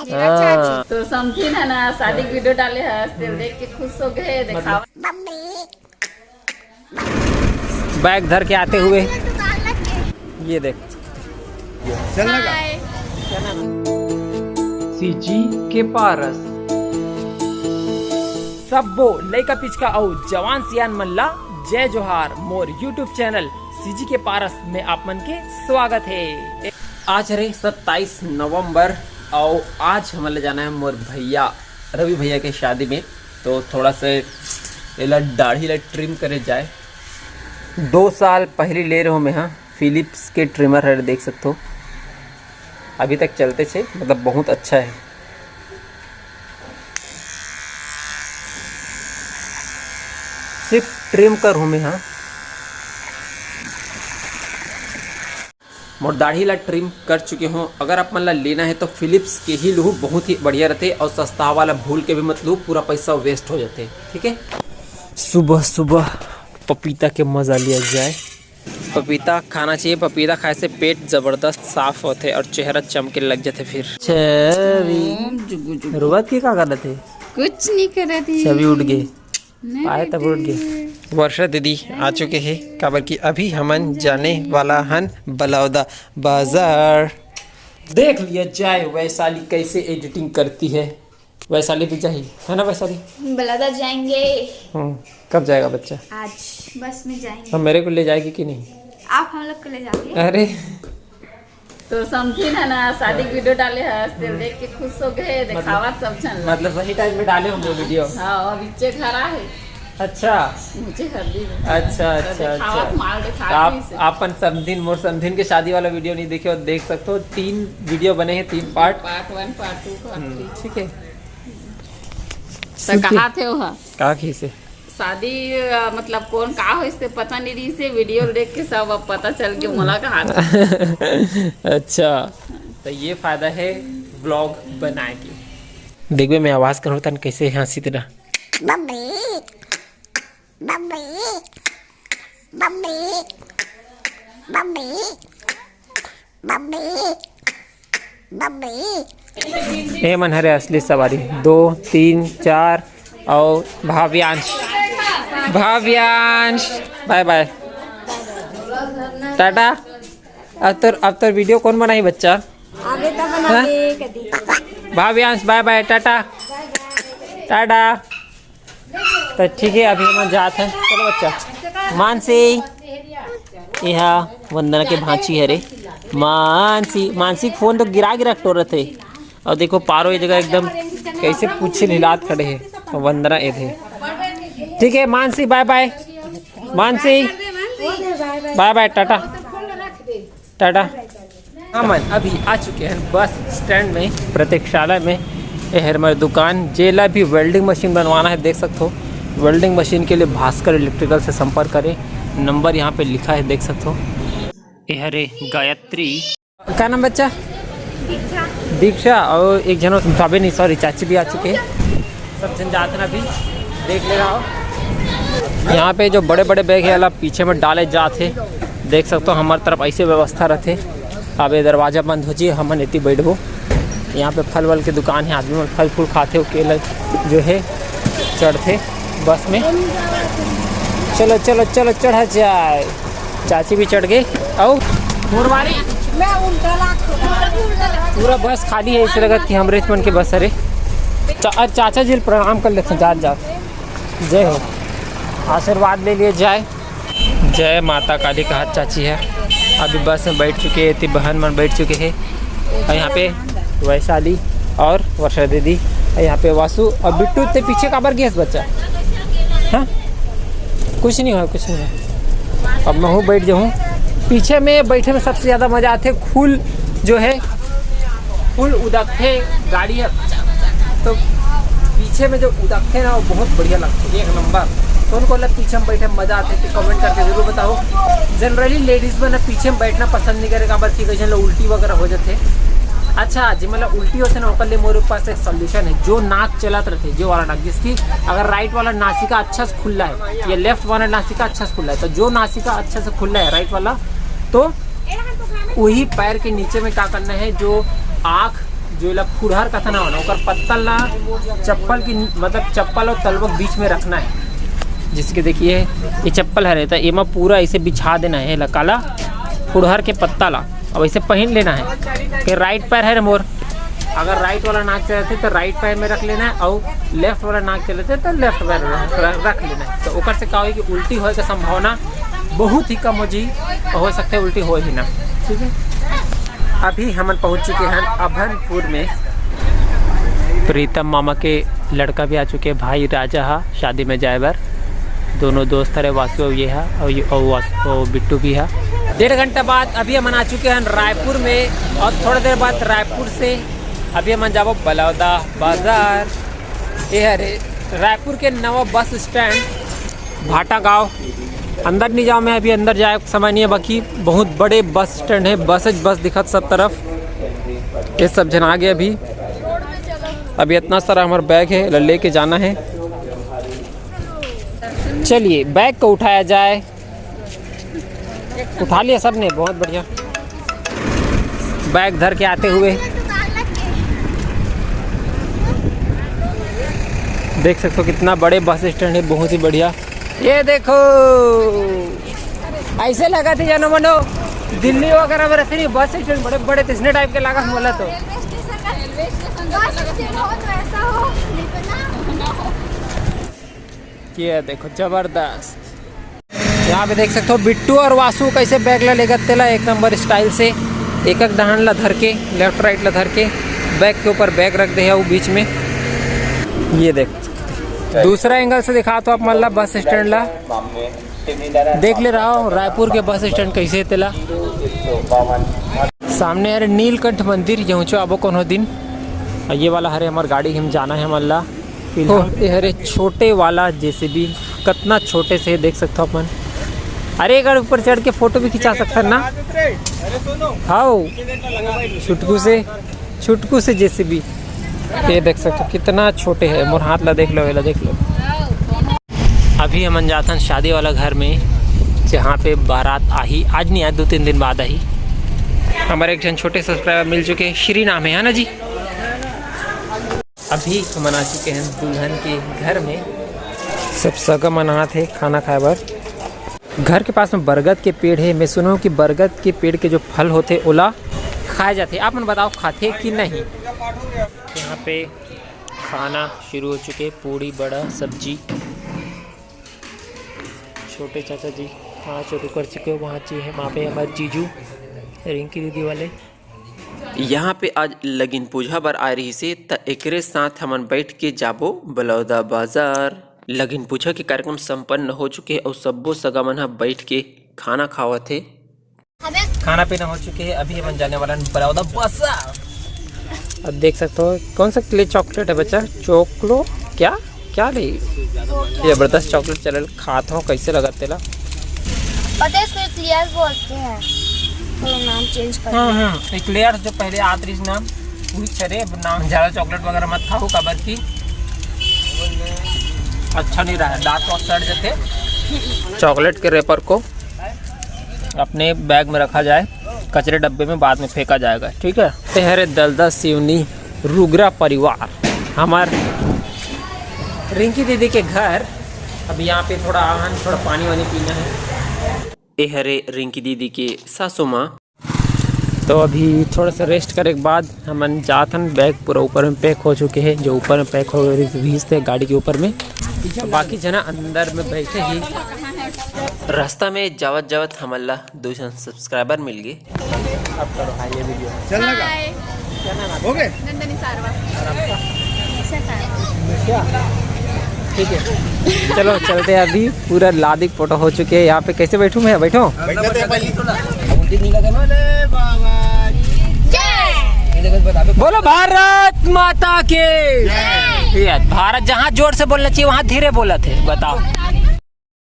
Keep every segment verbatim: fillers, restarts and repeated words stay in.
हाँ। तो समथिन है ना, शादी के वीडियो डाले है, तेल देख के खुश हो गए। देखावा। बैग धर के आते हुए ये देख। चलना का? सीजी के पारस। सब्बो लइका पिचका अउ जवान सियान मन ला जय जोहार। मोर YouTube चैनल सीजी के पारस में आप मन के स्वागत है। आज हरे सत्ताईस नवंबर, अउ आज हमन ला जाना है मोर भैया रवि भैया के शादी में। तो थोड़ा से एला दाढ़ी ला ट्रिम करे जाए। दो साल पहली ले रहे हो मैं, हाँ, फिलिप्स के ट्रिमर है, देख सकते हो, अभी तक चलते छे, मतलब बहुत अच्छा है। सिर्फ ट्रिम कर हूँ मैं, हाँ। मोर दाढ़ी ला ट्रिम कर चुके हो। अगर आप मन ला लेना है तो फिलिप्स के ही लूहू, बहुत ही बढ़िया रहते और सस्ता वाला भूल के भी मत लूहू, पूरा पैसा वेस्ट हो जाते। ठीक है, सुबह सुबह पपीता के मजा लिया जाए। पपीता खाना चाहिए, पपीता खाए से पेट जबरदस्त साफ होते और चेहरा चमके लग जाते। फिर छवि रोवत के का करत है? कुछ नहीं करत है। छवि उठ गई। आए तब उठ गए। वर्षा दीदी आ चुके हैं, काबर कि अभी हमन जाने वाला हन बलौदा बाजार। देख लिया जाए वैशाली कैसे एडिटिंग करती है। वैशाली भी जाही, है ना वैशाली? बलौदा जाएंगे। हम्म, कब जाएगा बच्चा? आज बस में जाएंगे। तो मेरे को ले जाएगी कि नहीं? आप हम लोग को ले जाओगे। अरे तो समथिन है ना, शादी के वीडियो डाले है, तेल देख के खुश हो गए। देखावा सब झन ला। मतलब सही टाइम में डाले होंगे वीडियो। हाँ, अब इच्चे घर आहे। अच्छा। मुझे हल्दी में। अच्छा, तो अच्छा, देखावा अच्छा। माल दिखा तो आप, दी इसे। आपन समधिन, मोर समधिन के शादी वाला वीडियो नहीं देखे हो, देख सकते हो। तीन वीडियो बने हैं, तीन पार्ट। पार्ट वन, पार्ट टू, पार्ट थ्री। ठीक है। तो कहा थे वह? कहा की से? शादी, अ, मतलब कौन का हो, इससे पता नहीं रही से, वीडियो देख के सब अब पता चल के मोला कहा था। अच्छा, तो ये फायदा है व्लॉग बनाए के। देखबे मैं आवाज करूँ तन कैसे हंसी तेरा। बब्बी, बब्बी, बब्बी, बब्बी, बब्बी। ए मन हरे असली सवारी, दो, तीन, चार, और भाव्यांश, भाव्यांश, बाय बाय, टाटा। अब तोर, अब तोर वीडियो कौन बनाही बच्चा? आगे तो बनाबे हाँ? कदी। भाव्यांश, बाय बाय, टाटा, टाटा। तो ठीक है, अभी हम जात हैं। चलो बच्चा, मानसी, यह वंदना के भांची है रे। मानसी, मानसी के फोन तो गिरा गिरा टोरत है। और देखो पारो ये जगह एकदम कैसे पूछे हिलात खड़े है। तो वंदना ये थे। ठीक है मानसी, बाय बाय। मानसी, बाय बाय, टाटा, टाटा। हमन अभी आ चुके हैं बस स्टैंड में, प्रतीक्षालय में। ये हमारी दुकान, जेला भी वेल्डिंग मशीन बनवाना है, देख सकते हो। वेल्डिंग मशीन के लिए भास्कर इलेक्ट्रिकल से संपर्क करें, नंबर यहाँ पे लिखा है, देख सकते हो। ये हरे गायत्री। का नाम बच्चा? दीक्षा। दीक्षा। और एक जन, भाभी नहीं, सॉरी, चाची भी आ चुके हैं। सब जन जात ना भी देख ले रहा हो। यहाँ पे जो बड़े बड़े बैग है, वाला पीछे में डाले जात है। देख सकते हो, हमारे तरफ ऐसे व्यवस्था रहते। अब ये दरवाजा बंद हो जी, हमन एती बैठबो। यहाँ पे फल वल के दुकान है, आदमी मन फल फूल खाते हो, केला जो है चढ़ते बस में। चलो चलो चलो, चढ़ा जाए। चाची भी चढ़ गई। आओ मुरवारी। पूरा बस खाली है, इस लगत कि हमरे मन के बस हरे। चा-, अरे चाचा जी ल प्रणाम कर लेते हैं, जात जात। जय हो, आशीर्वाद ले लिए जाए। जय माता काली कहत चाची है। अभी बस में बैठ चुके हैं, एती बहन मन बैठ चुके हैं। और यहाँ पे वैशाली और वर्षा दीदी, और यहाँ पे वासु और बिट्टू। ते पीछे काबर गए बच्चा? हाँ, कुछ नहीं हुआ, कुछ नहीं हुआ। अब मैं हूँ बैठ जाऊँ पीछे में। बैठे में सबसे ज़्यादा मज़ा आते, फुल जो है फुल उदकथे गाड़ी ह, तो पीछे में जो उदकथे ना, वो बहुत बढ़िया लगथे, एक नंबर। तो उनको लग पीछे में बैठे मजा आथे, तो कमेंट करके जरूर बताओ। जनरली लेडीज मन पीछे में बैठना पसंद नहीं करे, काबर कि कइसे उल्टी वगैरह हो जाथे। अच्छा, जे मतलब उल्टी होथे ना, ओकर लिए मोरे पास एक सॉल्यूशन है। जो नाक चलत रहथे, जो वाला नाक, जिसकी अगर राइट वाला नासिका अच्छा से खुला है या लेफ्ट वाला नासिका अच्छा से खुला है, तो जो नासिका अच्छा से खुला है राइट वाला, तो वही पैर के नीचे में क्या करना है, जो आँख जो एला फुड़हर कथन ना, ओकर पत्ता ला चप्पल की, मतलब चप्पल और तलवा के बीच में रखना है। जैसे कि देखिए, ये चप्पल हरे, त एमा पूरा ऐसे बिछा देना है, एला काला फुड़हर के पत्ता ला, अब ऐसे पहन लेना है कि राइट पैर है रे मोर, अगर राइट वाला नाक चलथे तो राइट पैर में रख लेना है, और लेफ्ट वाला नाक चलथे तो लेफ्ट पैर में रख, रख लेना है। तो ओकर से का होई कि उल्टी होए के संभावना बहुत ही कम हो जी, हो सकता है उल्टी हो ही ना। ठीक है, अभी हमन पहुंच चुके हैं अभनपुर में। प्रीतम मामा के लड़का भी आ चुके हैं, भाई राजा हा शादी में जाए बर। दोनों दोस्त हरे, वासु अउ ये हा, और ये, और वासु, और बिट्टू भी हा। डेढ़ घंटा बाद अभी हमन आ चुके हैं रायपुर में, और थोड़ा देर बाद रायपुर से अभी हमन जाबो बलौदा बाजार। ये हरे रायपुर के नवा बस स्टैंड, भाटा गांव। अंदर नहीं जाओ, मैं अभी अंदर जाए समय नहीं है, बाकी बहुत बड़े बस स्टैंड है, बस बस दिखत सब तरफ। ये सब झन आ गए अभी। अभी इतना सारा हमारा बैग है, ल-, लेके जाना है। चलिए, बैग को उठाया जाए। उठा लिया सबने, बहुत बढ़िया। बैग धर के आते हुए देख सकते हो कितना बड़े बस स्टैंड है, बहुत ही बढ़िया। ये देखो, ऐसे लगा थे जानो मनो दिल्ली वगैरह में रहते नहीं, बस स्टैंड बड़े बड़े तइसने टाइप के लगा मोला तो। रेलवे स्टेशन का रेलवे स्टेशन का हो तो ऐसा हो, नहीं तो ना। ये देखो, जबरदस्त। यहाँ पे देख सकते हो बिट्टू और वासु कैसे बैग ला लेगत तेला एक नंबर स्टाइल से, एक एक डहान ला धर के, लेफ्ट राइट ला धर के, बैग के ऊपर बैग रख दे है वो बीच में। ये देख, दूसरा एंगल से दिखा तो आप मन ला बस स्टैंड ला देख ले रहा हो, रायपुर के बस स्टैंड कैसे तेला। सामने हरे नीलकंठ मंदिर, यहूँ आबो कोनो दिन। ये वाला हरे हमार गाड़ी, हम जाना है हमन ला। फिलहाल ये हरे छोटे वाला जेसीबी, कितना छोटे से देख सकते हो अपन। अरे, एकर ऊपर चढ़ के फोटो भी खिंचा सकते हैं ना। हाँ, छुटकू से, छुटकू से जेसीबी। ये देख सकते हो कितना छोटे है, मोर हाथ ला देख लो, एला देख लो। अभी हमन जाथन शादी वाला घर में, जहाँ पे बारात आही। आज नहीं आए, दो तीन दिन बाद आही। हमारे एक जन छोटे सब्सक्राइबर मिल चुके हैं, श्री नाम है, है ना जी? अभी हमन आ चुके हैं दुल्हन के घर में। सब सगा मन आत हे खाना खाए बर। घर के पास में बरगद के पेड़ है। मैं सुना हूँ कि बरगद के पेड़ के जो फल होते, ओला खाए जाते। आप मन बताओ, खाते कि नहीं? यहाँ पे खाना शुरू हो चुके, पूड़ी, बड़ा, सब्जी। छोटे चाचा जी वहाँ शुरू कर चुके, वहाँ जी है, वहाँ पे हमारे जीजू, रिंकी दीदी वाले। यहाँ पे आज लगिन पूजा बर आए रहिसे, त एकरे साथ हमन बैठ के जाबो बलौदा बाजार। लगिन पूजा के कार्यक्रम संपन्न हो चुके अउ सब्बो सगा मन ह बैठ के खाना खावत हे। खाना पीना हो चुके है, अभी हमन जाने वाला है बलौदा बाजार। अब देख सकते हो कौन सा क्ले चॉकलेट है बच्चा, चोकलो क्या क्या ले, जबरदस्त चॉकलेट चलल, खात हो कैसे लगत तेला। पता है इसको एक्लियर्स बोलते हैं, थोड़ा नाम चेंज कर हाँ दिया। हाँ, एक्लियर्स जो पहले आत रहिस नाम, वही चले, अब नाम ज़्यादा चॉकलेट वगैरह मत खाओ, काबर की अच्छा नहीं रहा, दांत वांत सड़ जाते। चॉकलेट के रैपर को अपने बैग में रखा जाए, कचरे डब्बे में बाद में फेंका जाएगा, ठीक है। ये हरे दलदल सिवनी रुगरा परिवार, हमार रिंकी दीदी के घर। अब यहाँ पे थोड़ा आहन, थोड़ा पानी वानी पीना है। ए हरे रिंकी दीदी के सासू माँ। तो अभी थोड़ा सा रेस्ट करे के बाद हमन जात हन, बैग पूरा ऊपर में पैक हो चुके हैं, जो ऊपर में पैक हो रहिस थे गाड़ी के ऊपर में, तो बाकी जना अंदर में बैठे ही। रास्ता में जावत जावत हमन ला दो झन सब्सक्राइबर मिल गए। अब करो, हाँ, ये वीडियो। चलने का? हाय। क्या नाम है? हो गए? नंदनी सारवा। क्या? ठीक है, चलो चलते हैं। अभी पूरा लादिक फोटो हो चुके हैं। यहाँ पे कैसे बैठूँ मैं? बैठो। बैठने दे पहले। उल्टी नहीं लगे ना? अरे बाबा। जय। बोलो भारत माता की। जय। ये भारत, जहाँ जोर से बोलना चाहिए वहाँ धीरे बोला थे, बताओ।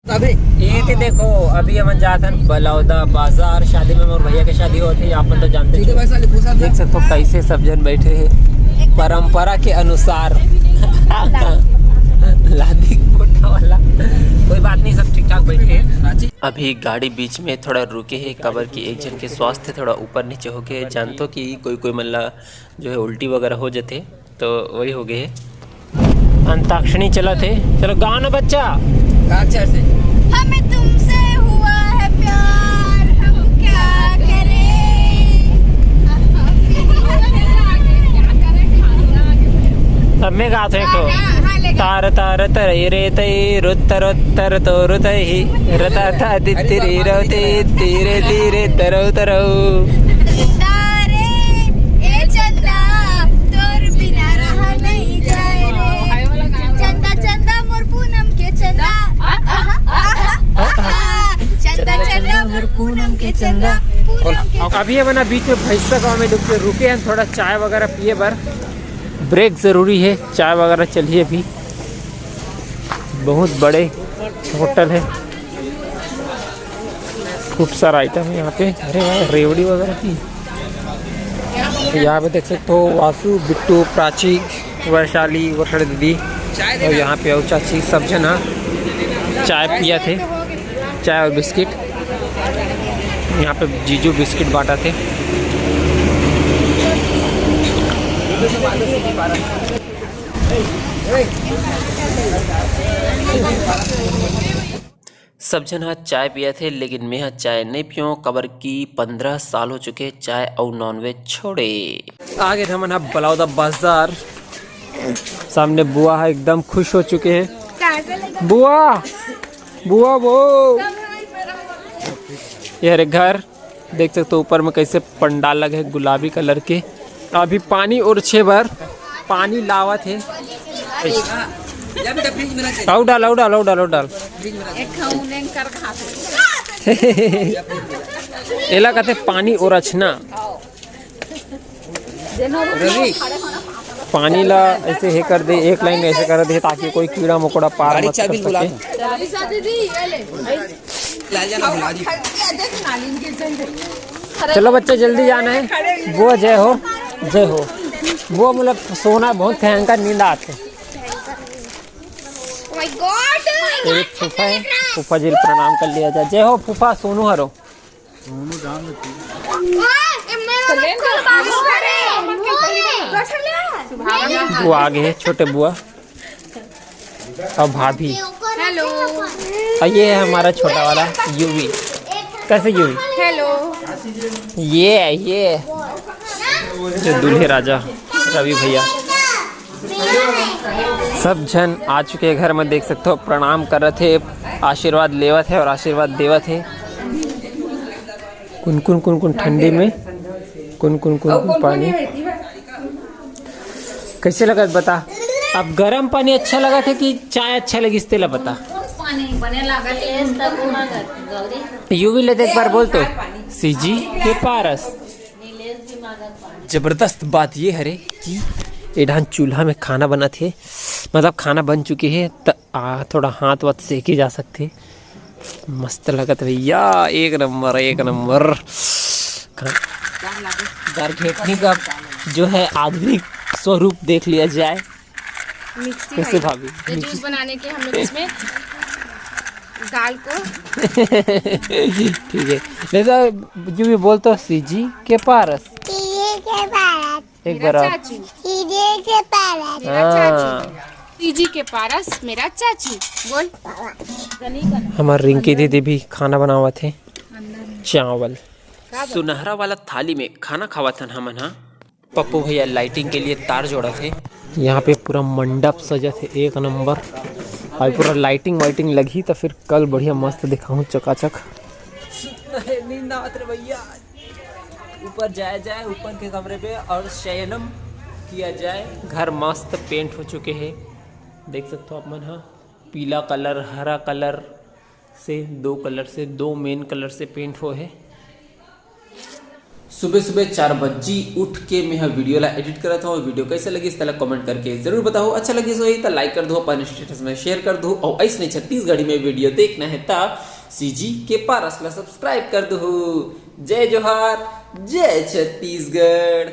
अभी ये तो देखो, अभी हमन जात हन बलौदा बाजार, शादी में मोर भैया के शादी होत हे, आप मन तो जानते ठीक है हो। भाई साहब, पूछा था। देख सकते हो कैसे सब जन बैठे हैं परंपरा के अनुसार। लादी कोटा वाला। कोई बात नहीं, सब ठीक ठाक बैठे हैं। अभी गाड़ी बीच में थोड़ा रुके है, काबर कि एक झन के स्वास्थ्य थोड़ा ऊपर नीचे हो गए। जानतो कि कोई कोई मन ला जो है उल्टी वगैरह हो जाते, तो वही हो गए है। अंताक्षरी चलत हे। चलो गाओ ना बच्चा। अच्छा से। हमें तुमसे हुआ है प्यार, हम क्या करें? अब मैं गात हूँ एक ठो। हाँ, हाँ, लेकिन तार तार तरई रे तई रुत रुत तर तो रुतई ही रता था तित्तिरी रो ती तीरे तीरे तरौ तरौ। तारे ए चंदा, तोर बिना रहा नहीं जाए रे। चंदा चंदा मोर पूनम के चंदा। आहा, आहा, आहा। चंदा चंदा मोर पूनम के चंदा। पूनम के अभी हमन बीच में भैंसा गांव में रुके, रुके हैं थोड़ा चाय वगैरह पिए बर। ब्रेक जरूरी है, चाय वगैरह चलिए अभी। बहुत बड़े होटल है, खूब सारा आइटम है यहाँ पे। अरे वाह, रेवड़ी वगैरह की। यहाँ पे देख सकते हो वासु, बिट्टू, प्राची, वैशाली, वठड़ दीदी और यहाँ पे और चाची, सब जना चाय पिया थे, चाय और बिस्किट। यहाँ पे जीजू बिस्किट बांटा थे। सब झन ह चाय पिया थे, लेकिन मैं ह चाय नहीं पियों, काबर कि पंद्रह साल हो चुके चाय अउ नॉनवेज छोड़े। आगे हमन ह बलौदा बाजार, सामने बुआ है, एकदम खुश हो चुके हैं। बुआ, बुआ वो, ये हरे घर देख सकते हो, ऊपर में कैसे पंडाल लगे है गुलाबी कलर के। अभी पानी ओरछे बर पानी लावत है। अउ डाल, अउ डाल, अउ डाल, अउ डाल। एला कहते पानी ओरछना। पानी ला ऐसे हे कर दे, एक लाइन ऐसे कर दे, ताकि कोई कीड़ा मकोड़ा पार मत कर सके। चलो बच्चे, जल्दी जाना है। वो जय हो, जय हो। वो मतलब सोना बहुत भयंकर नींद आते। Oh my God! ये फूफा है, फूफा जी प्रणाम कर लिया जाए। जय हो फूफा, सोनू हरो। वो आगे है छोटे बुआ और भाभी। हेलो। और ये है हमारा छोटा वाला यूवी। कैसे यूवी? हेलो। ये है, ये है। जो दूल्हे राजा रवि भैया। सब झन आ चुके हैं घर में, देख सकते हो, प्रणाम करत हे, आशीर्वाद लेवत हे और आशीर्वाद देवत हे। कुन कुन, कुन कुन ठंडी में, कुन कुन, कुन कुन पानी। कैसे लगत बता? अब गरम पानी अच्छा लगत हे कि चाय अच्छा लगिस, तेला बता। पानी बने लागत हे, तब लागत, गौरी। यूवी ले देख बार बोल तो। सीजी के पारस। जबरदस्त बात ये हरे कि ए ढान चूल्हा में खाना बनत हे, मतलब खाना बन चुके हे, त आ, थोड़ा हाथ वाथ सेके जा सकथे। मस्त लगत भैया, एक नंबर, एक नंबर। दार घेटनी का जो है आधुनिक स्वरूप देख लिया जाए। मिक्सी कैसे है। भाभी? ये जूस बनाने के हम लोग इसमें दाल को ठीक है, नहीं तो जो भी बोल तो सीजी के पारस। सीजी के पारस। एक मेरा बार और। चाचू। सीजी के पारस। मेरा हाँ। चाचू। सीजी के पारस मेरा चाचू। बोल। हमार रिंकी दीदी भी खाना बनावत हे, चावल। सुनहरा वाला थाली में खाना खावत हन हमन हा। पप्पू भैया लाइटिंग के लिए तार जोड़त हे। यहाँ पे पूरा मंडप सजत हे, एक नंबर। और पूरा लाइटिंग वाइटिंग लगही तो फिर कल बढ़िया मस्त दिखाऊँ चकाचक। नींद आवत रे भैया। ऊपर जाया जाए, ऊपर के कमरे पे और शयनम किया जाए। घर मस्त पेंट हो चुके हैं, देख सकते हो आप मन हा। पीला कलर, हरा कलर से, दो कलर से, दो मेन कलर से पेंट हो है। सुबह सुबह चार बज्जी उठ के मैं ह वीडियो ला एडिट करत हूँ। वीडियो कैसे लगिस तेला कमेंट करके जरूर बताओ। अच्छा लगिस होही त लाइक कर दो, अपन स्टेटस में शेयर कर दो। और ऐसने छत्तीसगढ़ी में वीडियो देखना है त सीजी के पारस ला सब्सक्राइब कर दो। जय जोहार, जय छत्तीसगढ़।